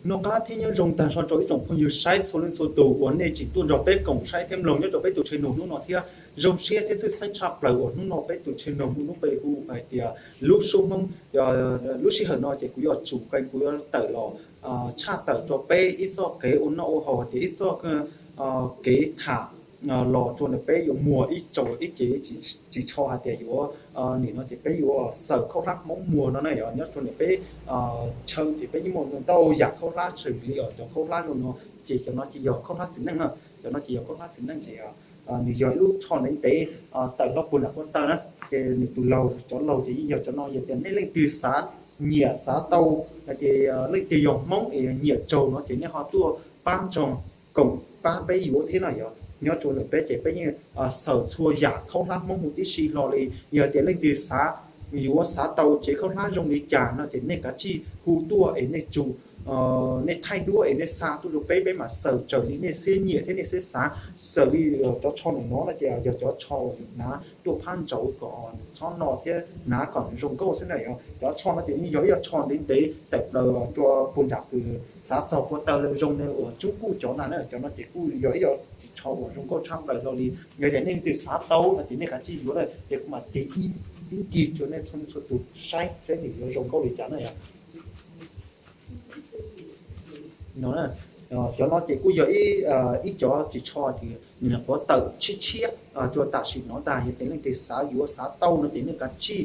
Noj qab thiab nyob zoo tag nrho rau ib tsoom phooj ywg saib txhua leej txhua tus uas nej tseem tuaj nrog peb koom saib thiab mloog nyob rau peb tus channel hnub no thiab. Zoo siab thiab tshwj xeeb tshaj plaws uas hnub no peb tus channel hnub no peb hu hais tias lub suab Hmoob. Lub sij hawm no ces kuv yuav tsum qee kuv yuav tawm los tshaj tawm rau peb ib txoj kev ua noj ua haus tias ib txoj kev tham los rau ntawm peb yuav muag ib tsaus ib ce, tsis tshua hais tias yuav nim no ces peb yuav xaws khaub hlab Hmoob muag no na yog nyob rau ntawm peb chaw ces peb yeej muaj ntau yam khaub hlab xws li os cov khaub hlab zoo no ces cov no ces yog khaub hlab txiv neej na. Cov no ces yog khaub hlab txiv neej ces nws yog ib lub tsho ntev ntev tawm hlo puag nram qab taw na. Ces nws tus laug cov laug ces yeej yog cov no. Yog tias nej leej twg xav nyiam xav tau hais tias leej twg yog Hmoob es nyiam tsaug no ces nej ho tuaj pab ntsoog koom pab peb yuav thiab no yog nyob rau ntawm peb ces peb yeej xaws txhua yam khaub hlab Hmoob mus tib si hlo li. Yog tias leej twg xav yuav xav tau cev khaub hlab zoo li cas no ces nej kav tsij hu tuaj es nej tsum nej thaij duab es nej xa tuaj rau peb, peb mam xaws raws li nej siab nyiam thiab nej siab xav. Xaws li cov tsho no no ces yog cov tsho uas yus hnav tuaj phab ntsaum kom nws txhob no thiab hnav kom nws zoo nkauj xwb na yog. Cov tsho no ces yog ib yog tsho ntev ntev tawm plaws rau puag nram kws xav txog puag taw lawm zoo ne uas tsub kuj cov na na. Cov no ces kuj yog ib yog ris tsho uas zoo nkauj tshaj plaws hlo li. Yog tias nej leej twg xav tau no ces nej kav tsij yuav na ces kuv mam tig ib ncig rau nej txhua leej txhua tus saib saib nws yuav zoo nkauj li cas na yog. No, cov no ces kuj yog ib cov ris tsho ces nws nyuam qhuav tawm tshiab tshiab rau tam sim no ntag. Yog tias leej twg xav yuav xav tau no ces nej kav tsij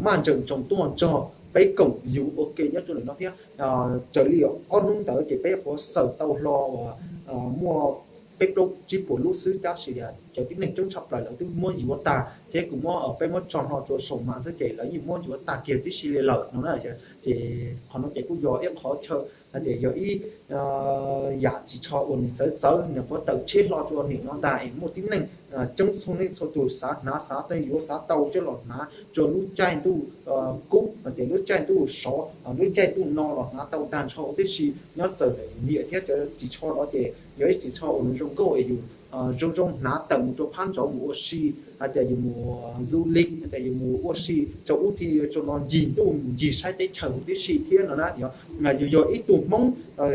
maj nrawm ntsoov tuaj nrog peb koom yus ua ke nyob rau ntawm no thiab. Raws li ob hnub ntawd ces peb nyuam qhuav xaws tau hlo uas muaj peb plaub tsib puas lub xwb tab sis cov tib neeg coob tshaj plaws lawv twb muab yuav tag thiab kuv muab peb muab tso hlo rau saum mas xwb ces lawv yeej muab yuav tag kiag tib si li lawm no na. Ces qhov no ces kuj yog ib qhov chaw hais tias yog ib yam ris tsho uas nws txawv txawv, nws nyuam qhuav tawm tshiab hlo rau nim no ntag es muaj tib neeg coob txhua leej txhua tus xav hnav xav tau yuav xav tau coj los hnav rau lub caij ntuj kub no ces lub caij ntuj sov lub caij ntuj no los hnav tau tag nrho huv tib si. Nyob txawm yus nyiam thiab cov ris tsho no ces yog ib ris tsho uas nws zoo nkauj es yus zoo zoo hnav tawm mus rau phab ntsaum mus ua si, hais tias yus mus du lịch, hais tias yus mus ua si rau ub rau no ncig ntuj ncig saib teb chaws huv tib si thiab no na. Yus yog ib tug Hmoob,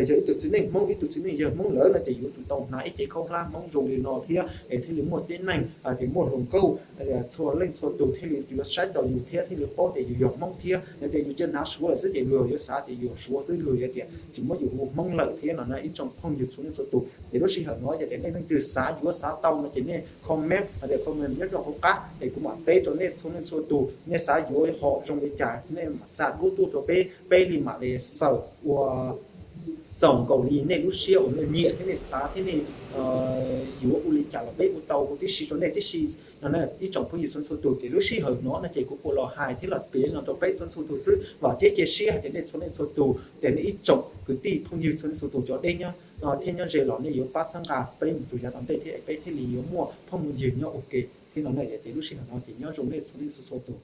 yog ib tug txiv neej Hmoob, ib tug txiv neej yawg Hmoob lawm no ces yus yuav tsum tau hnav ib cev khaub hlab Hmoob zoo li no thiab es thiaj li muaj tib neeg hais tias muaj hluas nkauj, hais tias txhua leej txhua tus thiaj li yuav saib tau yus thiab thiaj li paub tias yus yog Hmoob thiab. Yog tias yus cia hnav Suav lawm xwb ces luag yuav xav tias yus yog Suav xwb, luag yuav tias tsis muab yus hu Hmoob lawm thiab no na ib tsoom phooj ywg txhua leej txhua tus. Ces lub sij hawm no yog tias nej leej twg xav yuav xav tau no ces nej comment hais tias comment nyob rau hauv qab es kuv mam teb rau nej txhua leej txhua tus. Nej xav yuav hom zoo li cas nej mam xa duab tuaj rau peb, peb li mam li xaws ua txaus nkaus li nej lub siab uas nej nyiam thiab nej xav thiab nej yuav ua li cas los peb ua tau huv tib si rau nej tib si no na ib tsoom phooj ywg txhua leej txhua tus. Ces lub sij hawm no no ces kuv kuj los hais thiab los piav no rau peb txhua leej txhua tus xwb. Vam thiab cia siab hais tias nej txhua leej txhua tus ces nej ib tsoom kwv tij phooj ywg txhua leej txhua tus cov deb nyob thiab nyob ze los nej yuav pab txhawb nqa peb mus rau yav tom ntej thiab es peb thiaj li yuav muaj phooj muaj ywg nyob ua ke thiab no na. Ces lub sij hawm no ces nyob zoo nej txhua leej txhua txhua tus.